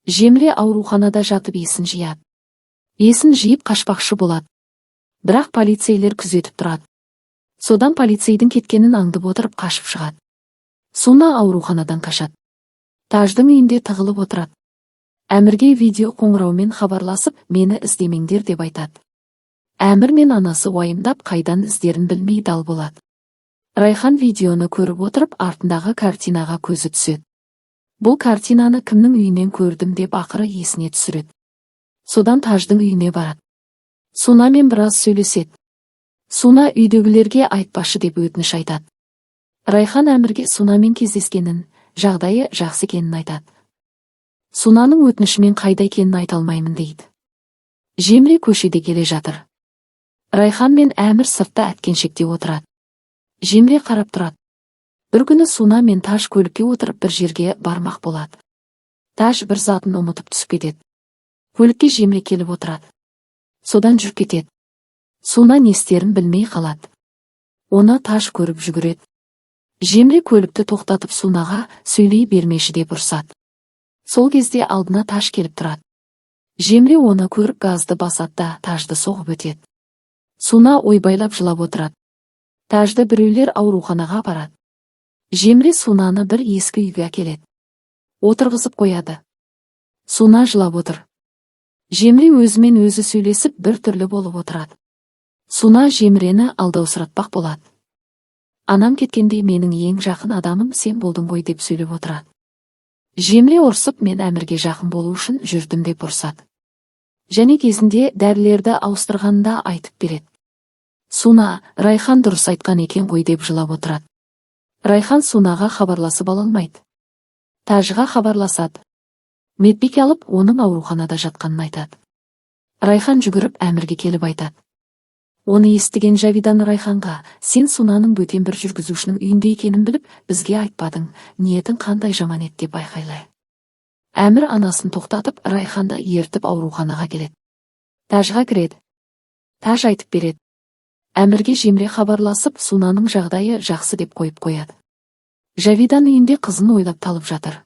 Жемре ауруханада жатып есін жияды. Есін жиып, қашпақшы болады, бірақ полицейлер күзетіп тұрады. Содан полицейдің кеткенін аңдып отырып, қашып шығады. Суна ауруханадан қашады. Таждың үйінде тығылып отырады. Әмірге видео қоңыраумен хабарласып, мені іздемеңдер деп айтады. Әмір мен анасы уайымдап, қайдан іздерін білмей дал болады. Райхан видеоны көріп отырып, артындағы картинаға көзі түседі. Бұл картинаны кімнің үйінен көрдім деп, ақыры есіне түсіреді. Содан Таждың үйіне барады. Сунамен біраз сөйлеседі. Суна үйдегілерге айтпашы деп өтініш айтады. Райхан Әмірге Сунамен кездескенін, жағдайы жақсы екенін айтады. Сунаның өтінішімен қайда екенін айта алмаймын дейді. Жемре көшеде келе жатыр. Райхан мен Әмір сыртта әткеншекте отырады. Жемре қарап тұрады. Бір күні Суна мен Таж көлікке отырып, бір жерге бармақ болады. Таж бір затын ұмытып түсіп кетеді. Көлікке Жемре келіп отырады. Содан жүріп кетеді. Суна не істерін білмей қалады. Оны Таж көріп, жүгіреді. Жемре көлікті тоқтатып, Сунаға сөйлей бермеші деп ұрсады. Сол кезде алдына Таж келіп тұрады. Жемре оны көріп, газды басады да, Тажды соғып өтеді. Суна ойбайлап жылап отырады. Тажды біреулер ауруханаға апарады. Жемре Сунаны бір ескі үйге әкеледі. Отырғызып қояды. Суна жылап отыр. Жемре өзімен өзі сөйлесіп, бір түрлі болып отырады. Суна Жемрені алдаусыратпақ болады. Анам кеткенде менің ең жақын адамым сен болдың ғой деп сөйлеп отырады. Жемре ұрсып, мен Әмірге жақын болу үшін жүрдім деп ұрсады. Және кезінде дәрілерді ауыстырғанда айтып береді. Суна Райхан дұрыс айтқан екен ғой деп жылап отырады. Райхан Сунаға хабарласып ала алмайды. Тажға хабарласады. Медбике алып, оның ауруханада жатқанын айтады. Райхан жүгіріп Әмірге келіп айтады. Оны естіген Жавидан Райханға: «Сен Сунаның бөтен бір жүргізушінің үйінде екенін біліп, бізге айтпадың, ниетің қандай жаман еді!» – деп айқайлайды. Әмір анасын тоқтатып, Райханды ертіп ауруханаға келеді. Тажға кіреді. Таж айтып береді. Әмірге Жемре хабарласып, Сунаның жағдайы жақсы деп қойып қояды. Жавидан үйінде қызын ойлап талып жатыр.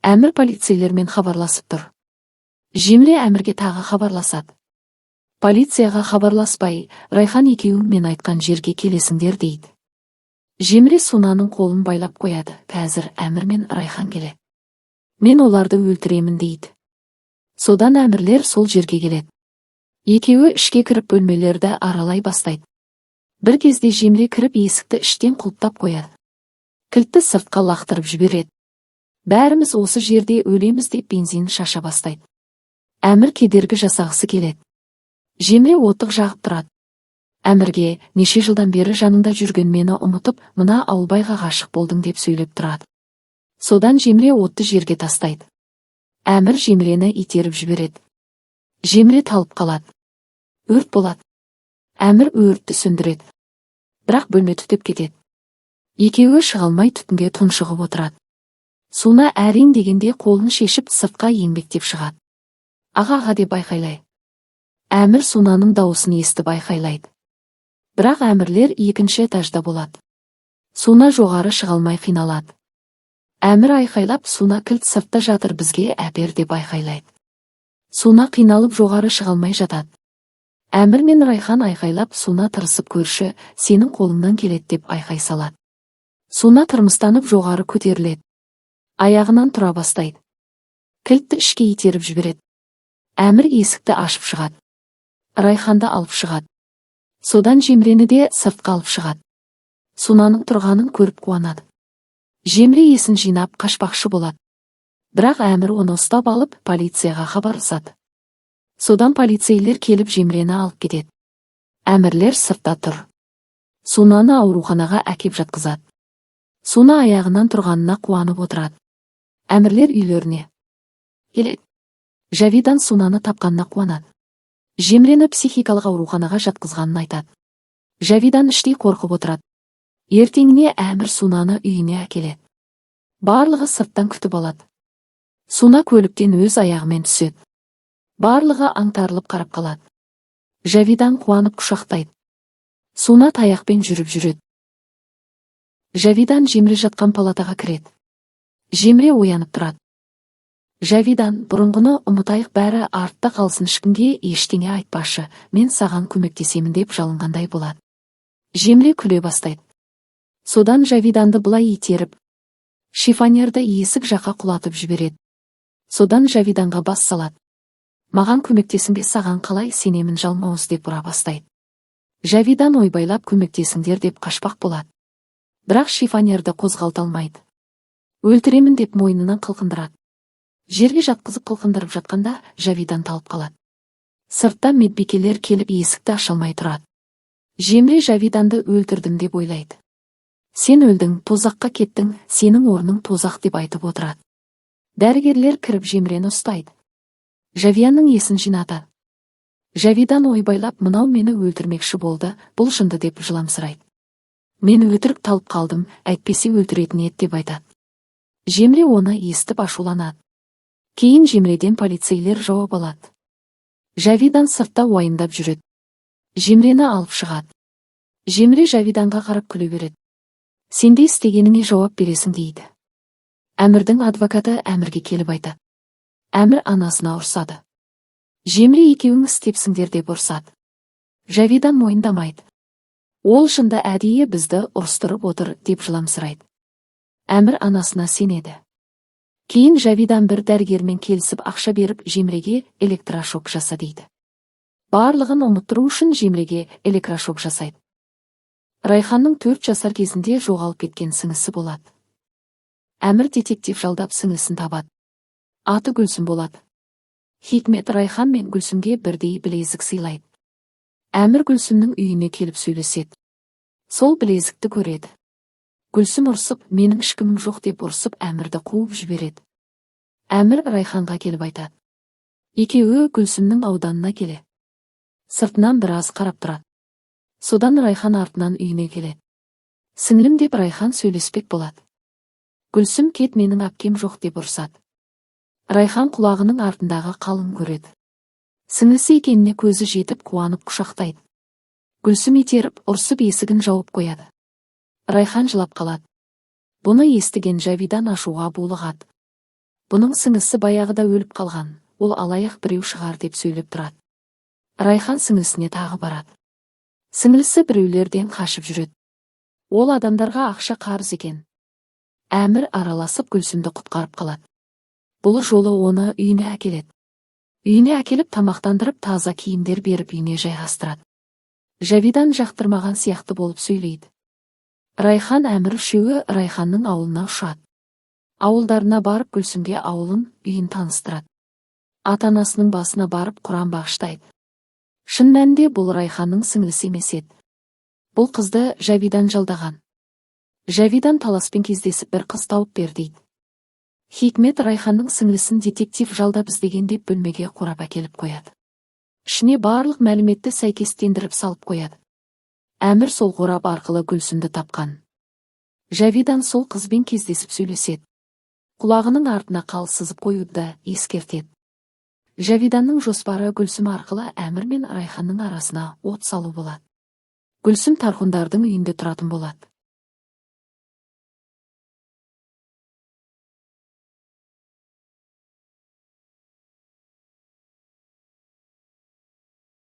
Әмір полицейлермен хабарласып тұр. Жемре Әмірге тағы хабарласады. Полицияға хабарласпай, Райхан екеуің мен айтқан жерге келесіңдер дейді. Жемре Сунаның қолын байлап қояды. Қазір Әмір мен Райхан келеді. Мен оларды өлтіремін дейді. Содан Әмірлер сол жерге келеді. Екеуі ішке кіріп, бөлмелерді аралай бастайды. Бір кезде Жемре кіріп, есікті іштен құлыптап қояды. Кілтті сыртқа лақтырып жібереді. Бәріміз осы жерде өлеміз деп, бензин шаша бастайды. Әмір кедергі жасағысы келеді. Жемре оттық жағып тұрады. Әмірге неше жылдан бері жаныңда жүрген мені ұмытып, мына Ауылбайға ғашық болдың деп сөйлеп тұрады. Содан Жемре отты жерге тастайды. Әмір Жемрені итеріп жібереді. Жемре талып қалады. Өрт болады. Әмір өртті сөндіреді. Бірақ бөлме түтеп кетеді. Екеуі шыға алмай, түтінге тұншығып отырады. Суна әрең дегенде қолын шешіп, сыртқа еңбектеп шығады. Аға, аға деп айқайлайды. Әмір Сунаның дауысын естіп, айқайлайды. Бірақ Әмірлер екінші этажда болады. Суна жоғары шыға алмай қиналады. Әмір айқайлап, Суна, кілт сыртта жатыр, бізге әпер деп айқайлайды. Суна қиналып, жоғары шыға алмай жатады. Әмір мен Райхан айқайлап, Суна, тырысып көрші, сенің қолыңнан келеді деп айқай салады. Суна тырмыстанып жоғары көтеріледі. Аяғынан тұра бастайды. Кілтті ішке итеріп жібереді. Әмір есікті ашып шығады. Райханды алып шығады. Содан Жемрені де сыртқа алып шығады. Сунаның тұрғанын көріп қуанады. Жемре есін жинап, қашпақшы болады. Бірақ Әмір оны ұстап алып, полицияға хабарласады. Содан полицейлер келіп, Жемрені алып кетеді. Әмірлер сыртта тұр. Сунаны ауруханаға әкеп жатқызады. Суна аяғынан тұрғанына қуанып отырады. Әмірлер үйлеріне келеді. Жавидан Сунаны тапқанына қуанады. Жемрені психикалық ауруханаға жатқызғанын айтады. Жавидан іштей қорқып отырады. Ертеңіне Әмір Сунаны үйіне әкеледі. Барлығы сырттан күтіп алады. Суна көліктен өз аяғымен түседі. Барлығы аңтарылып қарап қалады. Жавидан қуанып құшақтайды. Суна таяқпен жүріп жүреді. Жавидан Жемре жатқан палатаға кіреді. Жемре оянып тұрады. Жавидан: «Бұрынғыны ұмытайық, бәрі артта қалсын, ешкімге ештеңе айтпашы, мен саған көмектесемін», – деп жалынғандай болады. Жемре күле бастайды. Содан Жавиданды былай итеріп, шифонерді есік жаққа құлатып жібереді. Содан Жавиданға бас салады. «Маған көмектесің бе? Саған қалай сенемін, жалмауыз», – деп ұра бастайды. Жавидан ойбайлап, «Көмектесіңдер!» деп қашпақ болады, бірақ шифонерді қозғалта алмайды. «Өлтіремін!» деп мойнынан қылқындырады. Жерге жатқызып қылқындырып жатқанда, Жавидан талып қалады. Сыртта медбикелер келіп, есікті аша алмай тұрады. Жемре Жавиданды өлтірдім деп ойлайды. «Сен өлдің, тозаққа кеттің, сенің орның тозақ», – деп айтып отырады. Дәрігерлер кіріп, Жемрені ұстайды. Жавиянның есін жинатады. Жавидан ойбайлап: «Мынау мені өлтірмекші болды, бұл жынды», – деп жыламсырайды. «Мен өтірік талып қалдым, әйтпесе өлтіретін еді», – деп айтады. Жемре оны естіп ашуланады. Кейін Жемреден полицейлер жауап алады. Жавидан сыртта уайымдап жүреді. Жемрені алып шығады. Жемре Жавиданға қарап күле береді. «Сенде істегеніңе жауап бересің», – дейді. Әмірдің адвокаты Әмірге келіп айтады. Әмір анасына ұрсады. Жемре «Екеуің істепсіңдер» деп ұрсады. Жавидан мойындамайды. «Ол жынды әдейі бізді ұрыстырып отыр», – деп жыламсырайды. Әмір анасына сенеді. Кейін Жавидан бір дәрігермен келісіп, ақша беріп, Жемреге электрошок жаса дейді. Барлығын ұмыттыру үшін Жемреге электрошок жасайды. Райханның 4 жасар кезінде жоғалып кеткен сіңлісі болады. Әмір детектив жалдап, сіңлісін табады. Аты Гүлсім болады. Хикмет Райхан мен Гүлсімге бірдей білезік сыйлайды. Әмір Гүлсімнің үйіне келіп сөйлеседі. Сол білезікті көреді. Гүлсім ұрсып, «Менің ешкімім жоқ» деп ұрсып, Әмірді қуып жібереді. Әмір Райханға келіп айтады. Екеуі Гүлсімнің ауданына келе. Сыртынан біраз қарап тұрады. Содан Райхан артынан үйіне келеді. «Сіңлім», – деп Райхан сөйлеспек болады. Гүлсім «Кет, менің әпкем жоқ» деп ұрсады. Райхан құлағының артындағы қалын көреді. Сіңлісі екеніне көзі жетіп, қуанып құшақтайды. Гүлсім итеріп, ұрсып, есігін жауып қояды. Райхан жылап қалады. Бұны естіген Жавидан ашуға булығады. «Бұның сіңлісі баяғыда өліп қалған, ол алаяқ біреу шығар», – деп сөйлеп тұрады. Райхан сіңлісіне тағы барады. Сіңлісі біреулерден қашып жүреді. Ол адамдарға ақша қарыз екен. Әмір араласып, Гүлсімді құтқарып қалады. Бұл жолы оны үйіне әкеледі. Үйіне әкеліп, тамақтандырып, таза киімдер беріп, үйіне жайғастырады. Жавидан жақтырмаған сияқты болып сөйлейді. Райхан, Әмір үшеуі Райханның ауылына ұшады. Ауылдарына барып, Гүлсімге ауылын, үйін таныстырады. Ата-анасының басына барып, құран бағыштайды. Шын мәнінде бұл Райханның сіңлісі емес еді. Бұл қызды Жавидан жалдаған. Жавидан Таласпен кездесіп, бір қыз тауып бер дейді. Хикмет Райханның сіңлісін детектив жалдап іздеген деп, бөлмеге қорап әкеліп қояды. Ішіне барлық мәліметті сәйкестендіріп салып қояды. Әмір сол қорап арқылы Гүлсімді тапқан. Жавидан сол қызбен кездесіп сөйлеседі. Құлағының артына қал сызып қоюды да ескертеді. Жавиданның жоспары Гүлсім арқылы Әмір мен Райханның арасына от салу болады. Гүлсім Тархундардың үйінде тұратын болады.